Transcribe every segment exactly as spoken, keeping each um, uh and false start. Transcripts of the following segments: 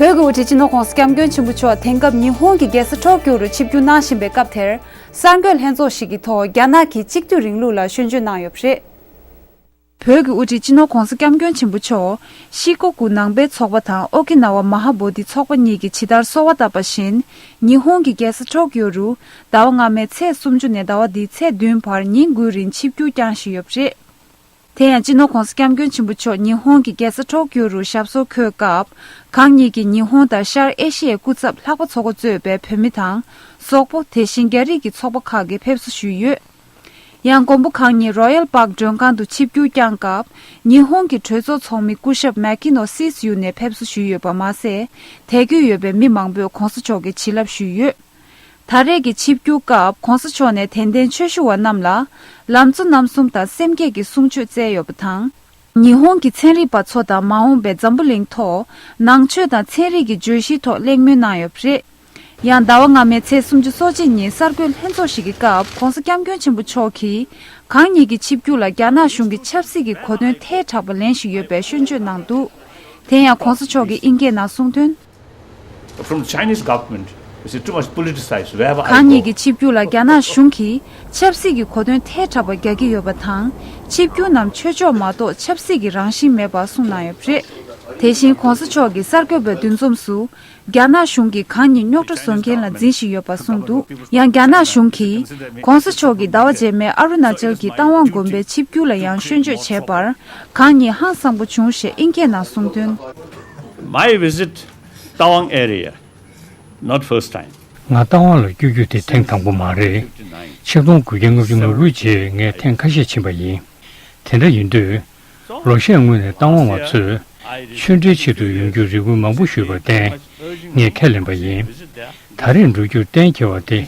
བོད་ཀྱི་དབུ་ཁྲིད་སྤྱི་ནོར་༧གོང་ས་༧སྐྱབས་མགོན་ཆེན་པོ་མཆོག་དེང་སྐབས་ཉི་ཧོང་གི་རྒྱལ་ས་ཊོ་ཀྱོ་རུ་ཆིབས་བསྒྱུར་གནང་བཞིན་པའི་སྐབས་དེར། གསར་འགོད་ལྷན་ཚོགས་ཤིག་གི་ཐོག་རྒྱ་ནག་གི་གཅིག་སྡུད་རིང་ལུགས་ལ་སྐྱོན་བརྗོད་གནང་ཡོད་པ་རེད། བོད་ཀྱི་དབུ་ཁྲིད་སྤྱི་ནོར་༧གོང་ས་༧སྐྱབས་མགོན་ཆེན་པོ་མཆོག་ཤི་ཀོ་ཀུ་ནང་པའི་ཚོགས་པ་དང་ཨོ་ཀི་ན་ཝ་མ་ཧ་བོ་དྷི་ཚོགས་པ་གཉིས་ཀྱིས་ཇི་ལྟར་གསོལ་བ་བཏབ་པ་བཞིན། ཉི་ཧོང་གི་རྒྱལ་ས་ཊོ་ཀྱོ་རུ་ཟླ་བ་སྔ་མའི་ཚེས་སུམ་ཅུ་ནས་ཟླ་བ་འདིའི་ཚེས་བདུན་བར་ཉིན་དགུའི་རིང་ཆིབས་བསྒྱུར་བསྐྱངས་བཞིན་ཡོད་པ་རེད། དེ་ཡང་སྤྱི་ནོར་༧གོང་ས་༧སྐྱབས་མགོན་ཆེན་པོ་མཆོག་ཉི་ཧོང་གི་རྒྱལ་ས་ཊོ་ཀྱོ་རུ་ཞབས་སོར་འཁོད་སྐབས། གང་ཉིད་ཀྱིས་ཉི་ཧོང་དང་ཤར་ཨེ་ཤི་ཡའི་སྐུ་ཚབ་ལྷག་པ་ཚོགས་པ་གཙོས་པའི་བོད་མི་དང་། སོག་པོ། དེ་བཞིན་རྒྱ་རིགས་ཀྱི་ཚོགས་པ་ཁག་གིས་ཕེབས་བསུ་ཞུས་ཡོད། ཡང་མགོན་པོ་གང་ཉིད་རོ་ཡལ་པཱག་མགྲོན་ཁང་དུ་ཆིབས་བསྒྱུར་བསྐྱངས་སྐབས། ཉི་ཧོང་གི་གྲོས་ཚོགས་ཚོགས་མི་སྐུ་ཞབས་མེ་ཀི་ནོ་སིས་ཡུ་ནས་ཕེབས་བསུ་ཞུས་ཡོད་པ་མ་ཟད། དད་གུས་ཡོད་པའི་མི་མང་པོས་༧གོང་ས་མཆོག་གི་བྱིན་རླབས་ཞུས་ཡོད། ད་རེས་ཀྱི་ཆིབས་བསྒྱུར་སྐབས་༧གོང་ས་མཆོག་ནས་དད་ལྡན་ཆོས་ཞུ་བ་རྣམས་ལ་ལམ་གཙོ་རྣམ་གསུམ་དང་སེམས་བསྐྱེད་ཀྱི་གསུང་ཆོས་སྩལ་ཡོད་པ་དང་། ཉི་ཧོང་གི་ཚན་རིག་པ་ཚོ་དང་མ་འོངས་པའི་འཛམ་བུ་གླིང་ཐོག་ནང་ཆོས་དང་ཚན་རིག་གི་བརྗོད་གཞིའི་ཐོག་གླེང་མོལ་གནང་ཡོད་པ་རེད། ཡང་ཟླ་བ་སྔ་མའི་ཚེས་སུམ་ཅུ་སོ་གཅིག་ཉིན་གསར་འགོད་ལྷན་ཚོགས་ཤིག་གི་སྐབས་༧གོང་ས་༧སྐྱབས་མགོན་ཆེན་པོ་མཆོག་གིས་གང་ཉིད་ཀྱི་ཆིབས་བསྒྱུར་ལ་རྒྱ་ནག་གཞུང་གི་ཆབ་སྲིད་ཀྱི་གོ་དོན་ཐལ་དྲགས་པ་ལེན་བཞིན་ཡོད་པའི་སྐྱོན་བརྗོད་གནང་འདུག་དེ་ཡང་༧གོང་ས་མཆོག་གིས་དབྱིན་སྐད་ནང་གསུངས་དོན། From the Chinese government, it's too much politicized. Wherever I གང་ཉིད་go, ཀྱི་ཆིབས་བསྒྱུར་ལ་རྒྱ་ནག་གཞུང་གིས་ཆབ་སྲིད་ཀྱི་གོ་དོན་ཐལ་དྲགས་པ་རྒྱག་གི་ཡོད་པ་དང་། ཆིབས་བསྒྱུར་རྣམས་ཆོས་ཕྱོགས་མ་གཏོགས་ཆབ་སྲིད་ཀྱི་རང་བཞིན་མེད་པ་གསུངས་གནང་ཡོད་པ་རེད། དེ་བཞིན་༧གོང་ས་མཆོག་གིས་གསར་འགོད་པའི་འདུ་འཛོམས་སུ། རྒྱ་ནག་གཞུང་གིས་གང་ཉིད་རྙོག་དྲ་བཟོ་མཁན་ལ་འཛིན་བཞིན་ཡོད་པ་གསུངས་འདུག་ཡང་རྒྱ་ནག་གཞུང་གིས་༧གོང་ས་མཆོག་གིས་ཟླ་བ་རྗེས་མའི་ཨ་རུ་ན་ཅལ་གྱི་རྟ་དབང་དགོན་པའི་ཆིབས་བསྒྱུར་ལ་ཡང་སྐྱོན་བརྗོད་བྱས་པར། གང་ཉིད་ཧང་སངས་པོ་བྱུང་ཞེས་དབྱིན་སྐད་ནང་གསུངས་དོན། My visit Tawang area, not first time. ང་རྟ་དབང་ལ་བསྐྱོད་རྒྱུ་དེ་ཐེངས་དང་པོ་མ་རེད། ཆིག་སྟོང་དགུ་བརྒྱ་ལྔ་བཅུ་ང་དགུའི་རྗེས་ངས་ཐེངས་ཁ་ཤས་ཕྱིན་པ་ཡིན། དེ་འདྲ་ཡིན་དུས། ལོ་ཤས་སྔོན་ནས་རྟ་དབང་བ་ཚོས་ཆོས་འབྲེལ་ཆེད་དུ་ཡོང་རྒྱུར་རེ་སྐུལ་མང་པོ་ཞུས་པར་བརྟེན། ངས་ཁས་ལེན་པ་ཡིན། ད་རེས་འགྲོ་རྒྱུར་གཏན་འཁེལ་བ་དེ་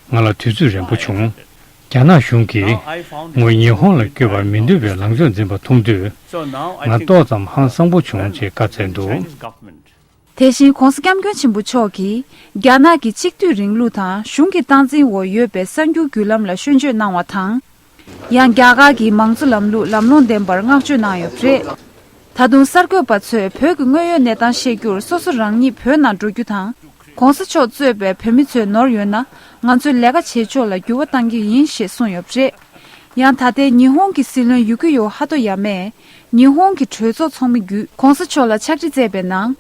ང་ལ་དུས་ཚོད་རན་པོ་བྱུང་། རྒྱ་ནག་གཞུང་གིས་ངོས་ཉི་ཧོང་ལ་བསྐྱོད་པར་མི་འདོད་པའི་ལངས་ཕྱོགས་འཛིན་པ་མཐོང་དུས། ང་ཏོག་ཙམ་ཧང་སངས་པོ་བྱུང་ཅེས་བཀའ་སྩལ་འདུག་དེ་བཞིན་༧གོང་ས་༧སྐྱབས་མགོན་ཆེན་པོ་མཆོག་གིས་རྒྱ་ནག་གི་གཅིག་སྡུད་རིང་ལུགས་དང་གཞུང་གི་སྟངས་འཛིན་འོག་ཡོད་པའི་གསར་འགྱུར་བརྒྱུད་ལམ་ལ་སྐྱོན་བརྗོད་གནང་བ་དང་། ཡང་རྒྱ་གར་གྱི་མང་གཙོ་ལམ་ལུགས་ལམ་ལྷོང་ལྡན་པར་བསྔགས་བརྗོད་གནང་ཡོད་པ་རེད། ད་དུང་གསར་འགོད་པ་ཚོས་བོད་ཀྱི་དངོས་ཡོད་གནས་སྟངས་ཤེས་རྒྱུར་སོ་སོ་རང་ཉིད་བོད་ནང་འགྲོ་རྒྱུ་དང་། ༸གོང་ས་མཆོག་གཙོས་པའི་བོད་མི་ཚོས་ནོར་ཡོད་ན། ང་ཚོས་ལས་ཀ་བྱེད་ཕྱོགས་ལ་འགྱུར་བ་གཏང་རྒྱུ་ཡིན་ཞེས་གསུངས་ཡོད་པ་རེད། ཡང་ད་ལྟའི་ཉི་ཧོང་གི་སྲིད་བློན་ཡུ་ཀི་ཡོ་ཧ་ཏོ་ཡ་མས། ཉི་ཧོང་གི་གྲོས་ཚོགས་ཚོགས་མི་བརྒྱུད་༸གོང་ས་མཆོག་ལ་ཕྱག་བྲིས་བསྩལ་བའི་ནང་།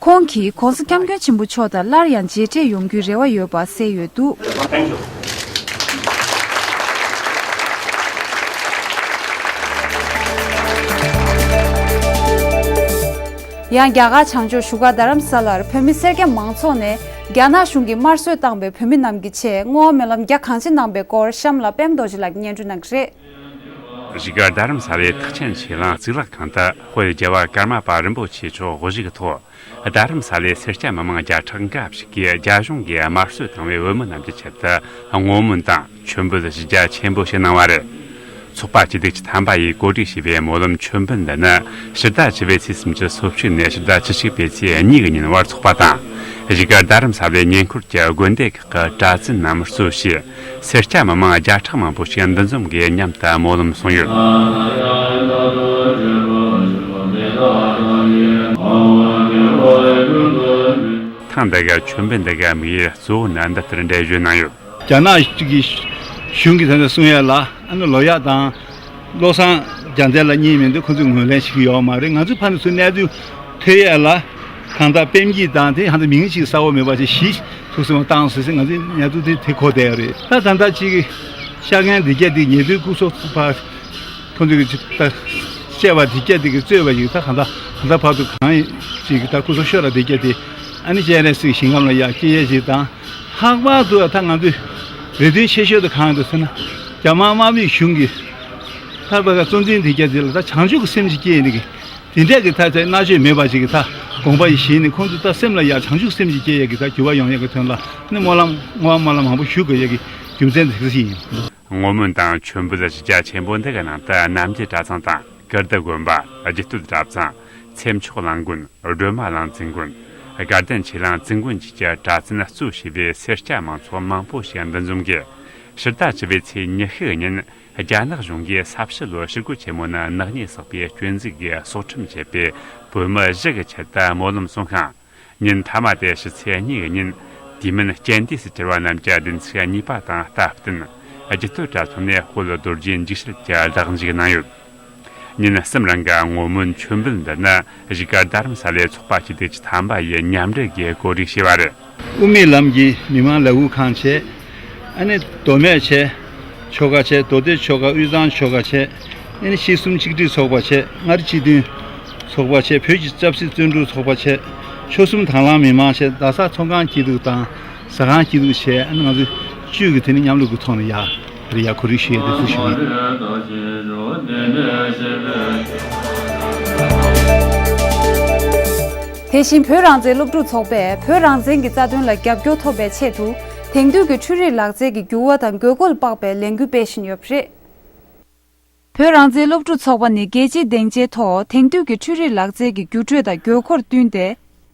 ཁོང་གིས་༸གོང་ས་༸སྐྱབས་མགོན་ཆེན་པོ་མཆོག་དང་སླར་ཡང་མཇལ་འཕྲད་ཡོང་རྒྱུའི་རེ་བ་ཡོད་པ་གསལ་ཡོད་འདུག་ཡང་རྒྱ་གར་བྱང་ཕྱོགས་བཞུགས་སྒར་རྡ་རམ་ས་ལར་བོད་མི་སེར་སྐྱ་མང་ཚོགས་ནས་རྒྱ་ནག་གཞུང་གིས་དམར་གསོད་བཏང་པའི་བོད་མི་རྣམས་ཀྱི་ཆེད་བསྔོ་བ་སྨོན་ལམ་རྒྱ་གང་ཆེ་གནང་པའི་སྐོར་གཤམ་ལ་པད་མ་རྡོ་རྗེ་ལགས་ཀྱིས་སྙན་སྒྲོན་གནང་གི་རེད། བཞུགས་སྒར་རྡ་རམ་ས་ལའི་ཐེག་ཆེན་ཆོས་གླིང་གཙུག་ལག་ཁང་དུ་དཔལ་རྒྱལ་བ་ཀརྨ་པ་རིན་པོ་ཆེ་མཆོག་དབུ་བཞུགས་ཐོག་རྡ་རམ་ས་ལའི་སེར་སྐྱ་མི་མང་བརྒྱ་ཕྲག་འགའ་ཞིག་གིས་རྒྱ་གཞུང་གིས་དམར་གསོད་བཏང་བའི་བོད་མི་རྣམས་ཀྱི་ཆེད་དུ་བསྔོ་སྨོན་དང་མཆོད་འབུལ་ཞུ་རྒྱ་ཆེན་པོ་ཞིག་གནང་བ་རེད། ཚོགས་པ་སྐྱིད་སྡུག་གི་དམ་པ་ཡིས་གོ་སྒྲིག་བྱས་པའི་སྨོན་ལམ་མཆོད་འབུལ་འདི་ནི་ཕྱི་ཟླ་བཅུ་པའི་ཚེས་སུམ་ཅུ་སོ་གཅིག་ནས་ཕྱི་ཟླ་བཅུ་གཅིག་པའི་ཚེས་གཉིས་ཀྱི་ཉིན་བར་འཚོགས་པ་དང་། བཞུགས་སྒར་རྡ་རམ་ས་ལའི་ཉེ་འཁོར་གྱི་དགོན་སྡེ་ཁག་གི་གྲྭ་བཙུན་རྣམས་གཙོ་བྱས། སེར་སྐྱ་མི་མང་བརྒྱ་ཕྲག་མང་པོ་ཞིག་འདུ་འཛོམས་ཀྱིས་མཉམ་དུ་སྨོན་ལམ་གསུངས་ཡོད། ཐེངས་འདི་གའི་མཆོད་འབུལ་འདི་གའི་དམིགས་ཡུལ་གཙོ་བོ་ནི་འདི་ལྟར་འགྲེལ་བརྗོད་གནང་ཡོད། རྒྱ་ནག་གི་གཞུང་གིས་ད་ལྟ་གསུང་ཡས་ལ་ཨ་ནི་ལོ་ཡག་དང་བློ་བཟང་རྒྱལ་མཚན་ལ་གཉིས་མིན་འདུག་ཁོང་ཚོས་ངོས་ལེན་བྱེད་ཀྱི་ཡོད་མ་རེད། ང་ཚོ་ཕ་ནས་ཚུར་གནས་ཚུལ་ཐོན་ཡས་ལ་གང་ལྟར་དཔེ་མི་སྲིད་དང་དེ་ཧ་ད་མིང་གཅིག་གསལ་བོ་མེད་པ་ཞིག་གཞི་ཐུགས་སེམས་བཏང་ཟེར་ཟེར་ང་ཚོའི་གནས་ཚུལ་དེ་དེ་གོ་བསྡད་ཡོད་རེད། ད་ད་ལྟ་གཅིག་གི་ཤ་ངན་འདི་སྐད་དེ་ཉེ་དུས་སྐུ་སྲོག་ཕར་ཁོང་ཚོས་ཀྱི་ད་བཤད་པ་འདི་སྐད་དེ་གི་གཙོས་པ་ཞིག་ད་གང་ལྟར་ད་ལྟ་བར་དུ་གང་ཅིག་གི་ད་སྐུ་སྲོག་ཤོར་ལ་འདི་སྐད་དེ་ཨ་ནི་སྤྱན་རས་གཟིགས་ཞིང་ཁམས་ལ་ཡར་སྐྱེ་ཡས་ཅིག་དང་། ལྷག་པར་དུ་ད་ང་ཚོས་རེ་འདུན་ཆེ་ཤོས་དེ་གང་ཡིན་འདུག་ཟེར་ན། རྒྱ་དམར་དམར་མིའི་གཞུང་གིས་ཐར་པ་ག་གཙོ་འཛིན་དེ་སྐད་དེ་ལ་ད་བྱང་ཆུབ་ཀྱི་སེམས་ཅིག་སྐྱེས་ནས་ཀྱི་དེ་འདྲས་ཀྱི་ཐ་ཚད་མནར་གཅོད་མེད་པ་ཅིག་གི་ད་དགོངས་པ་ཡིས་བཞེས་ནས་ཁོང་ཚོ་ད་སེམས་ལ་ཡ་བྱང་ཆུབ་སེམས་ཅིག་སྐྱེ་ཡས་ཀྱི་ད་འགྱུར་བ་ཡོང་ཡས་ཀྱི་དོན་ལ་ནི་སྨོན་ལམ་བསྔོ་བ་སྨོན་ལམ་མང་པོ་ཞུ་དགོས་ཡས་ཀྱི་རྒྱུ་མཚན་དེ་ཞིག་ཡིན། བསྔོ་སྨོན་དང་མཆོད་འབུལ་ཞུ་རྒྱ་ཆེན་པོ་འདི་གི་ནང་དུ་རྣམ་རྒྱལ་གྲྭ་ཚང་དང་། ཀིརྟི་དགོན་པ། རྒྱུད་སྟོད་གྲྭ་ཚང་། ཚེ་མཆོག་གླིང་དགོན། སྒྲོལ་མ་གླིང་བཙུན་དགོན། དགའ་ལྡན་ཆོས་གླིང་བཙུན་དགོན་བཅས་ཀྱི་གྲྭ་བཙུན་གཙོ་བྱས་པའི་སེར་སྐྱ་མང་ཚོགས་མང་པོ་ཞིག་འདུ་འཛོམས་ཀྱིས། ཕྱི་ཟླ་བཅུ་པའི་ཚེས་ཉི་ཤུ་ཉིན་རྒྱ་ནག་གཞུང་གིས་ས་བྱི་ལོའི་ཕྱིར་རྒོལ་ཆེན་མོ་ནི་ནག་ཉེས་བསགས་པའི་སྐྱོན་འཛུགས་ཀྱིས་སྲོག་ཁྲིམས་བཅད་པའི་བོད་མི་བཞི་གི་ཆེད་དུ་སྨོན་ལམ་གསུངས་ཤིང་། ཉིན་མཐའ་མ་དེ་ཕྱི་ཚེས་གཉིས་ཀྱི་ཉིན། དེ་མིན་རྐྱེན་འདས་སུ་གྱུར་བ་རྣམས་ཀྱི་བདུན་ཚིགས་གཉིས་པ་དང་སྟབས་བསྟུན། རྒྱུད་སྟོད་གྲྭ་ཚང་ནས་དཔལ་རྡོ་རྗེ་འཇིགས་བྱེད་ཀྱི་བདག་འཇུག་གནང་ཡོད། ཉིན་གསུམ་རིང་གི་བསྔོ་སྨོན་མཆོད་འབུལ་འདི་ནི་གཞིས་ཀ་རྡ་རམ་ས་ལའི་ཚོགས་པ་སྤྱི་འཐུས་ཀྱི་ཐམ་པ་ཡིས་མཉམ་འབྲེལ་གྱིས་གོ་སྒྲིག་བྱས་པ་རེད། དབུ་མའི་ལམ་གྱི་མི་མང་ལས་འགུལ་ཁང་བྱས། ཨ་ནི་མདོ་སྨད་བྱས། ཆོལ་ཁ་བྱས། མདོ་སྟོད་ཆོལ་ཁ། དབུས་གཙང་ཆོལ་ཁ་བྱས། ཨ་ནི་ཤེས་གསུམ་ཆིག་སྒྲིལ་ཚོགས་པ་བྱས། མངའ་རིས་སྤྱི་མཐུན་ཚོགས་པ་བྱས། བོད་ཀྱི་ཆབ་སྲིད་བརྩོན་འགྲུས་ཚོགས་པ་བྱས། ཆོལ་གསུམ་དྭང་བླངས་མི་མང་བྱས། རྡ་ས་ཚོང་ཁང་སྐྱིད་སྡུག་དང་ཟ་ཁང་སྐྱིད་སྡུག་བྱས། ཨ་ནི་ང་ཚོས་བཅུད་ཀྱི་དེ་ནི་མཉམ་རུབ་ཀྱི་ཐོག་ནས་ཡ་རེ་ཡ་གོ་སྒྲིག་ཞུ་ཡས་དེ་ཚོ་ཞུ་གི་ཡིན། དེ་བཞིན་བོད་རང་བཙན་སློབ་ཕྲུག་ཚོགས་པས་བོད་རང་བཙན་གྱི་རྩ་དོན་ལ་རྒྱབ་སྐྱོར་ཐོབ་པའི་ཆེད་དུ། དེང་དུས་ཀྱི་འཕྲུལ་རིག་ལག་རྩལ་གྱི་འགྱུར་བ་དང་དགོས་མཁོ་ལ་དཔག་པའི་ལས་འགུལ་སྤེལ་བཞིན་ཡོད་པ་རེད། བོད་རང་བཙན་སློབ་ཕྲུག་ཚོགས་པ་ནི་རྒྱལ་སྤྱིའི་སྡིངས་ཆའི་ཐོག་དེང་དུས་ཀྱི་འཕྲུལ་རིག་ལག་རྩལ་གྱི་འགྱུར་འགྲོས་དང་དགོས་མཁོར་བསྟུན་ཏེ།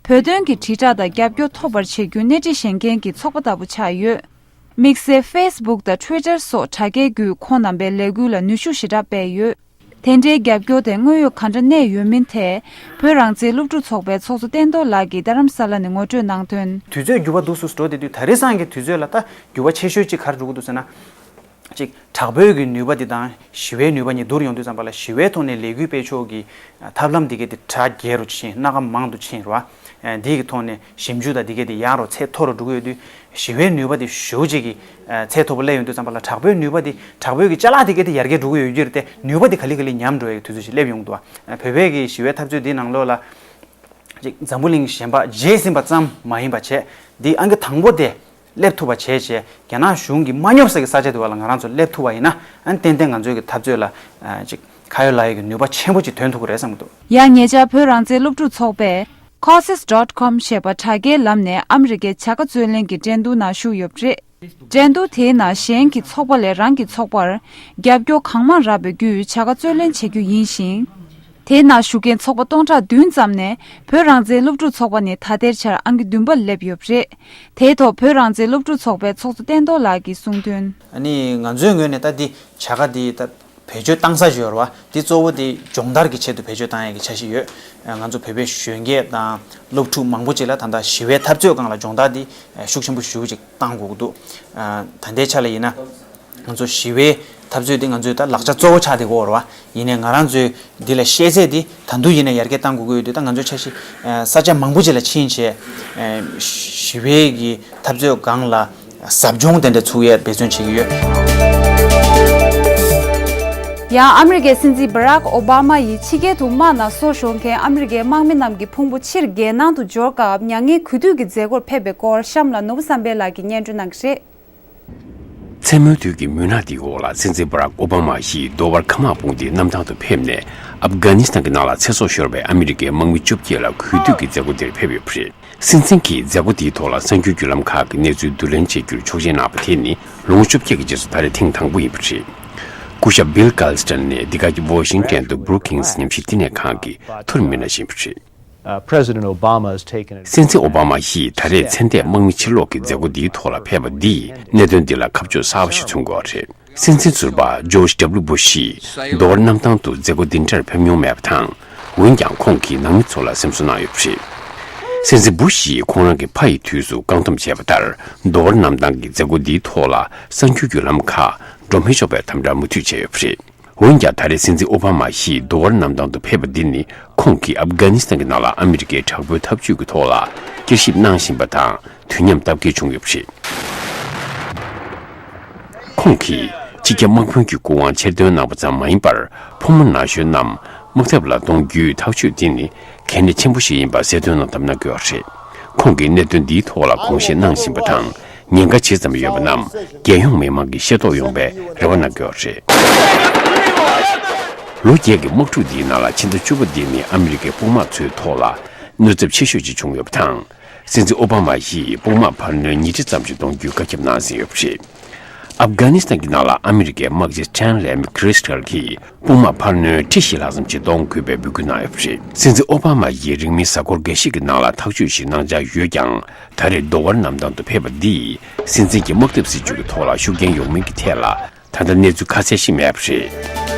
བོད་དོན་གྱི་དྲིལ་བསྒྲགས་དང་རྒྱབ་སྐྱོར་ཐོབ་པར་བྱེད་རྒྱུའི་སྣེ་ཁྲིད་བཞེངས་མཁན་གྱི་ཚོགས་པ་ལྟ་བུ་ཆགས་ཡོད། དམིགས་བསལ་ཕེ་སི་བུག་དང་ཊུའི་ཊར་སོགས་དྲ་རྒྱའི་བརྒྱུད་ཁོང་རྣམ་པའི་ལས་འགུལ་ལ་ནུས་ཤུགས་ཞེ་དྲག་སྤེལ་ཡོད། དེ་འདྲའི་རྒྱབ་སྐྱོར་དེ་དངོས་ཡོད་ག་འདྲ་གནས་ཡོད་མིན་ཐད། བོད་རང་བཙན་སློབ་ཕྲུག་ཚོགས་པའི་ཚོགས་གཙོ་བསྟན་རྡོར་ལགས་ཀྱིས་རྡ་རམ་ས་ལ་ནས་ངོ་སྤྲོད་གནང་དོན། དུས་ཚོད་འགྱུར་བ་འདུག་སུ་འགྲོ་བསྡད་དུས། ད་རེས་སང་གི་དུས་ཚོད་ལ་ད་འགྱུར་བ་ཆེ་ཤོས་གཅིག་ག་རེ་འགྲོ་གི་འདུག་ཟེར་ན། གཅིག་དྲག་པོའི་གི་ནུས་པ་འདི་དང་ཞི་བའི་ནུས་པ་གཉིས་བསྡུར་ཡོང་དུས་ཙམ་པ་ལ། ཞི་བའི་ཐོག་ནས་ལས་འགུལ་སྤེལ་ཕྱོགས་ཀྱི་ཐབས་ལམ་འདི་གའི་དེ་གྲ་རྒྱས་རུ་ཕྱིན། སྣ་ཁ་མང་དུ་ཕྱིན་ར། འདི་གི་ཐོག་ནས་ཞིབ་འཇུག་དང་འདི་གའི་དེ་ཡག་རུ་ཚད་མཐོ་རུ་འགྲོ་གི་ཡོད་དུས། ཞི་བའི་ནུས་པ་དེ་ཞེ་པོ་ཅིག་གི་ཚད་མཐོ་པོ་སླེབས་ཡོང་དུས་ཙམ་པ་ལ། དྲག་པོའི་ནུས་པ་དེ། དྲག་པོའི་གི་ཅ་ལག་དེ་གའི་དེ་ཡར་རྒྱས་འགྲོ་གི་ཡོད་རྒྱུ་རེད་དེ། ནུས་པ་དེ་ག་ལེ་ག་ལེ་ཉམས་འགྲོ་བའི་དུས་ཚོད་ཅིག་སླེབས་ཡོང་གི་འདུག་བ། བོད་པའི་གི་ཞི་བའི་འཐབ་རྩོད་འདིའི་ནང་ལོགས་ལ། ཅིག་འཛམ་བུ་གླིང་གཞན་པ་མཇལ་ཟིན་པ་ཙམ་མ་ཡིན་པ་བྱས། འདི་ཨང་ཀི་དང་པོ་དེ་སླེབས་ཐུབ་པ་བྱས་བྱས། རྒྱ་ནག་གཞུང་གིས་མ་སྙོབ་ས་གི་ས་ཆ་དེ་བ་ལ་ང་རང་ཚོ་སླེབས་ཐུབ་པ་ཡིན་ན། ཨ་ནི་ཏན་ཏན་ང་ཚོའི་གི་འཐབ་རྩོད་ལ་ཨ་ཅིག་ཁ་ཡོད་ལག་ཡོད་ཀྱི་ནུས་པ་ཆེན་པོ་ཅིག་ཐོན་ཐུབ་ཀྱི་རེད་བསམ་གྱི་འདུག་ཡང་ཉེ་ཆར་བོད་རང་བཙན་སློབ་ཕྲུག་ཚོགས་པས་ཁོ་སིས་ཌོཊ་ཀོམ་ཞེས་པ་དྲ་རྒྱའི་ལམ་ནས་ཨ་མི་རི་ཀའི་བྱ་དགའ་རྩོད་ལེན་གྱི་འགྲན་བསྡུར་ནང་ཞུགས་ཡོད་པ་རེད། འགྲན་བསྡུར་དེའི་ནང་གཞན་གྱི་ཚོགས་པ་ལས་རང་གི་ཚོགས་པར་རྒྱབ་སྐྱོར་གང་མང་རག་པའི་བརྒྱུད་བྱ་དགའ་རྩོད་ལེན་བྱེད་རྒྱུ་ཡིན་ཞིང་། དེའི་ནང་ཞུགས་མཁན་ཚོགས་པ་སྟོང་ཕྲག་བདུན་ཙམ་ནས་བོད་རང་བཙན་སློབ་ཕྲུག་ཚོགས་པ་ནི་ད་ལྟའི་ཆར་ཨང་ཀི་བདུན་པར་སླེབས་ཡོད་པ་རེད། དེའི་ཐོག་བོད་རང་བཙན་སློབ་ཕྲུག་ཚོགས་པའི་ཚོགས་གཙོ་བསྟན་རྡོར་ལགས་ཀྱིས་གསུངས་དོན། ཨ་ནི་ང་ཚོའི་ངོས་ནས་ད་འདི་བྱ་དགའ་འདི་ད་བེད་སྤྱོད་བཏང་ས་ཞིག་ཡོད་རེད་བ། འདི་གཙོ་བོ་དེ་སྦྱོང་བརྡར་གྱི་ཆེད་དུ་བེད་སྤྱོད་བཏང་ཡས་ཀྱི་འཆར་གཞི་ཡོད། ང་ཚོ་བོད་པའི་གཞོན་སྐྱེས་དང་སློབ་ཕྲུག་མང་པོ་ཅིག་ལ་ད་ལྟ་ཞི་བའི་འཐབ་རྩོད་སྒང་ལ་སྦྱོང་བརྡར་འདི་ཤུགས་ཆེན་པོ་ཞེ་པོ་ཅིག་བཏང་དགོས་ཀྱི་འདུག་ད་ལྟའི་ཆ་ལ་ཡིན་ན། ང་ཚོ་ཞི་བའི་འཐབ་རྩོད་འདི་ང་ཚོའི་ད་ལག་ཆ་གཙོ་བོ་ཆགས་བསྡད་ཀྱི་ཡོད་རེད་བ། ཡིན་ནའི་ང་རང་ཚོའི་འདི་ལ་ཤེས་ཚད་འདི་ད་དུང་ཡིན་ནའི་ཡར་རྒྱས་གཏང་དགོས་ཀྱི་ཡོད་དུས། ད་ང་ཚོའི་འཆར་གཞི་ས་ཆ་མང་པོ་ཅིག་ལ་ཕྱིན་བྱས། ཞི་བའི་གི་འཐབ་རྩོད་སྒང་ལ་ཟབ་སྦྱོང་དེ་འདྲ་ཚུགས་ཡས་འབད་བརྩོན་བྱེད་ཀྱི་ཡོད། ཡང་ཨ་མི་རི་ཀའི་སྲིད་འཛིན་བྷ་རག་ཨོ་བྷ་མ་ཡིས་ཕྱི་རྒྱལ་དུ་དམག་ནང་སོ་ཤོར་མཁན་ཨ་མི་རི་ཀའི་དམག་མི་རྣམས་ཀྱི་ཕུང་པོ་ཕྱིར་རྒྱལ་ནང་དུ་འབྱོར་སྐབས་མྱ་ངན་གུས་འདུད་ཀྱི་མཛད་སྒོར་ཕེབས་པའི་སྐོར་གཤམ་ལ་ནོར་བུ་བསམ་འཕེལ་ལགས་ཀྱིས་སྙན་སྒྲོན་གནང་གི་རེད། མཚན་མོའི་དུས་ཀྱི་མུན་ནག་འདིའི་འོག་ལ་སྲིད་འཛིན་བྷ་རག་ཨོ་བྷ་མ་ཡིས་རྡོ་བར་མཁའ་དམག་དཔུང་སྡེའི་གནམ་ཐང་དུ་ཕེབས་ནས། ཨབ་གྷ་ནི་སི་ཐན་གྱི་ནང་ལ་ཚེ་སྲོག་ཤོར་བའི་ཨ་མི་རི་ཀའི་དམག་མི་བཅོ་བརྒྱད་ལ་གུས་འདུད་ཀྱི་མཛད་སྒོ་འདིར་ཕེབས་ཡོད་པ་རེད། སྲིད་འཛིན་གྱིས་མཛད་སྒོ་འདིའི་ཐོག་ལ་གསར་འགྱུར་བརྒྱུད་ལམ་ཁག་གི་གནས་ཚུལ་བསྡུ་ལེན་བྱེད་རྒྱུར་ཆོག་མཆན་གནང་བ་དེ་ནི་ལོ་ངོ་བཅོ་བརྒྱད་ཀྱི་རྗེས་སུ་ད་རེས་ཐེངས་དང་པོ་ཡིན་པ་རེད། སྐུ་ཞབས་བྷིལ་གྷལ་སི་ཊན་ནི་འདི་ག་གི་ཝོ་ཤིང་ཊོན་དུ་བྷུ་རུ་ཁིང་སི་ཉམས་ཞིབ་བསྟི་གནས་ཁང་གི་མཐོ་རིམ་མི་སྣ་ཞིག་ཡིན་པ་རེད། Uh, President Obama has taken it. སྲིད་འཛིན་ཨོ་བྷ་མ་ཡིས་ད་རེས་ཚེ་འདས་དམག་མི་ཕྱིར་ལོག་གི་མཛད་སྒོ་འདིའི་ཐོག་ལ་ཕེབས་པ་འདིས་གནད་དོན་འདི་ལ་ཁ་ཕྱོགས་གསར་པ་ཞིག་མཚོན་གྱི་ཡོད་རེད། སྲིད་འཛིན་ཟུར་པ་ཇོརྗ་ཌབ་ལུ་བུ་ཤ་ཡིས་རྡོ་བར་གནམ་ཐང་དུ་མཛད་སྒོ་འདི་འདྲར་ཕེབས་མྱོང་མེད་པ་དང་། འོན་ཀྱང་ཁོང་གིས་ནང་མི་ཚོ་ལ་སེམས་གསོ་གནང་ཡོད་པ་རེད། སྲིད་འཛིན་བུ་ཤ་ཡིས་ཁོང་རང་གི་ཕ་ཡི་དུས་སུ་བཀག་སྡོམ་བྱས་པ་ལྟར། རྡོ་བར་གནམ་ཐང་གི་མཛད་སྒོ་འདིའི་ཐོག་ལ་གསར་འགྱུར་བརྒྱུད་ལམ་ཁག་འགྲོ་མི་ཆོག་པའི་དམ་དྲག་མུ་མཐུད་བྱས་ཡོད་པ་རེད། འོན་ཀྱང་ད་རེས་སྲིད་འཛིན་ཨོ་བྷ་མ་ཡིས་རྡོ་བར་གནམ་ཐང་དུ་ཕེབས་པ་འདི་ནི། ཁོང་གིས་ཨབ་གྷ་ནི་སི་ཐན་གྱི་ནང་ལ་ཨ་མི་རི་ཀའི་དྲག་པོའི་འཐབ་ཇུས་ཀྱི་ཐོག་ལ་བསྐྱར་ཞིབ་གནང་བཞིན་པ་དང་། དུས་མཉམ་སྟབས་བདེ་བྱུང་ཡོད་པ་རེད། ཁོང་གིས་སྤྱི་ཁྱབ་དམག་དཔོན་གྱི་སྐུ་དབང་ཕྱིར་འདོན་གནང་བ་ཙམ་མ་ཡིན་པར། ཕོ་མོ་ན་གཞོན་རྣམས་དམག་འཐབ་ལ་གཏོང་རྒྱུའི་ཐག་གཅོད་འདི་ནི་གལ་གནད་ཆེན་པོ་ཞིག་ཡིན་པ་གསལ་སྟོན་གནང་ཐབས་གནང་གི་ཡོད་རེད། ཁོང་གིས་གནད་དོན་འདིའི་ཐོག་ལ་དགོངས་བཞེས་གནང་བཞིན་པ་དང་། ཉེན་ཁ་ཇི་ཙམ་ཡོད་པ་རྣམས་རྒྱལ་ཡོངས་མི་མང་གིས་ཤེས་རྟོགས་ཡོང་བའི་རེ་བ་གནང་གི་ཡོད་རེད། ལོ་བརྒྱད་ཀྱི་དམག་འཁྲུག་འདིའི་ནང་ལ་ཕྱི་ཟླ་བཅུ་པ་འདི་ནི་ཨ་མི་རི་ཀའི་དཔུང་དམག་ཚོའི་ཐོག་ལ་གནོད་ཚབས་ཆེ་ཤོས་ཅིག་བྱུང་ཡོད་པ་དང་། སྲིད་འཛིན་ཨོ་བྷ་མ་ཡིས་དཔུང་དམག་འཕར་སྣོན་ཉིས་ཁྲི་ཙམ་ཞིག་གཏོང་རྒྱུའི་བཀའ་ཁྱབ་གནང་ཟིན་ཡོད་པ་རེད། ཨབ་གྷ་ནི་སི་ཐན་གྱི་ནང་ལ་ཨ་མི་རི་ཀའི་དམག་སྤྱི་སི་ཊན་ལེ་མེག་ཁི་རི་སི་ཊལ་གྱིས་དཔུང་དམག་འཕར་སྣོན་ཁྲི་བཞི་ལྷག་ཙམ་ཞིག་གཏོང་དགོས་པའི་འབོད་སྐུལ་གནང་ཡོད་པ་རེད། སྲིད་འཛིན་ཨོ་བྷ་མ་ཡིས་རིང་མིན་གཟའ་འཁོར་འགའ་ཤས་ཀྱི་ནང་ལ་ཐག་གཅོད་ཞིག་གནང་འཆར་ཡོད་ཀྱང་། ད་རེས་རྡོ་བར་གནམ་ཐང་དུ་ཕེབས་པ་འདིས་སྲིད་འཛིན་གྱི་དམག་འཐབ་སྲིད་ཇུས་ཀྱི་ཐོག་ལ་ཤུགས་རྐྱེན་ཡོང་མིན་གྱི་ཐད་ལ། ད་ལྟ་གནས་ཚུལ་ཁ་གསལ་ཞིག་མེད་པ་རེད།